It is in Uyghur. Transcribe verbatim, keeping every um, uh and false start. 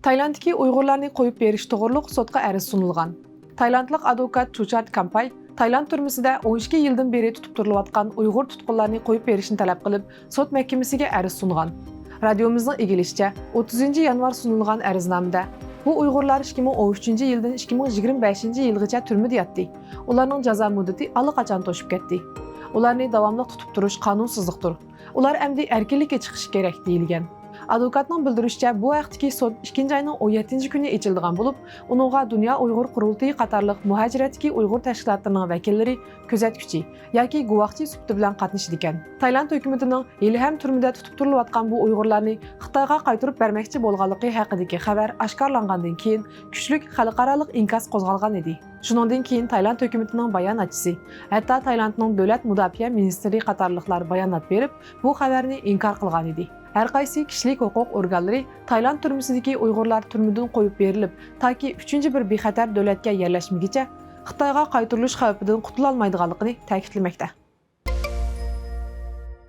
تايلاندتىكى ئۇيغۇرلارنى قويۇپ بېرىش توغرۇلۇق سوتقا ئەرز سۇنۇلغان. تايلاندلىق ئادۋوكات چۇچارت كامپاي تايلاند تۈرمىسىدە ئون ئىككى يىلدىن بېرى تۇتۇپ تۇرۇلۇۋاتقان ئۇيغۇر تۇتقۇنلارنى قويۇپ بېرىشنى تەلەپ قىلىپ، سوت مەھكىمىسىگە ئەرز سۇنغان. رادىيومىزنىڭ ئىگىلىشىچە، ئوتتۇزىنچى يانۋار سۇنۇلغان ئەرزنامىدە، بۇ ئۇيغۇرلار ئىككى مىڭ ئون ئۈچىنچى يىلدىن ئىككى مىڭ يىگىرمە بەشىنچى يىلغىچە تۈرمىدە ياتتى. ئۇلارنىڭ جازا مۇددىتى ئاللىقاچان توشۇپ كەتتى. ئۇلارنى داۋاملىق تۇتۇپ تۇرۇش قانۇنسىزلىقتۇر. ئۇلار ئەمدى ئەركىنلىككە چىقىشى كېرەك، دېيىلگەن. ئادۋوكاتنىڭ بىلدۈرۈشىچە، بۇ ھەقتىكى سوت ئىككىنچى ئاينىڭ ئون يەتتىنچى كۈنى ئېچىلىدىغان بولۇپ، ئۇنىڭغا دۇنيا ئۇيغۇر قۇرۇلتىيى قاتارلىق مۇھاجىرەتتىكى ئۇيغۇر تەشكىلاتلىرىنىڭ ۋەكىللىرى كۆزەتكۈچى ياكى گۇۋاھچى سۈپىتى بىلەن قاتنىشىدىكەن. تايلاند ھۆكۈمىتىنىڭ ھېلىھەم تۈرمىدە تۇتۇپ تۇرۇلۇۋاتقان بۇ ئۇيغۇرلارنى خىتايغا قايتۇرۇپ بەرمەكچى بولغانلىقى ھەققىدىكى خەۋەر ئاشكارىلانغاندىن كېيىن، كۈچلۈك خەلقئارالىق ئىنكاس قوزغالغان ئىدى. شۇنىڭدىن كېيىن تايلاند ھۆكۈمىتىنىڭ باياناتچىسى، ھەتتا تايلاندنىڭ دۆلەت مۇداپىئە مىنىستىرى قاتارلىقلار بايانات بېرىپ، بۇ خەۋەرنى ئىنكار قىلغانىدى. ھەرقايسى كىشىلىك ھوقۇق ئورگانلىرى تايلاند تۈرمىسىدىكى ئۇيغۇرلار تۈرمىدىن قويۇپ بېرىلىپ، تاكى ئۈچىنچى بىر بىخەتەر دۆلەتكە يەرلەشمىگىچە خىتايغا قايتۇرۇلۇش خەۋپىدىن قۇتۇلالمايدىغانلىقىنى تەكىتلىمەكتە.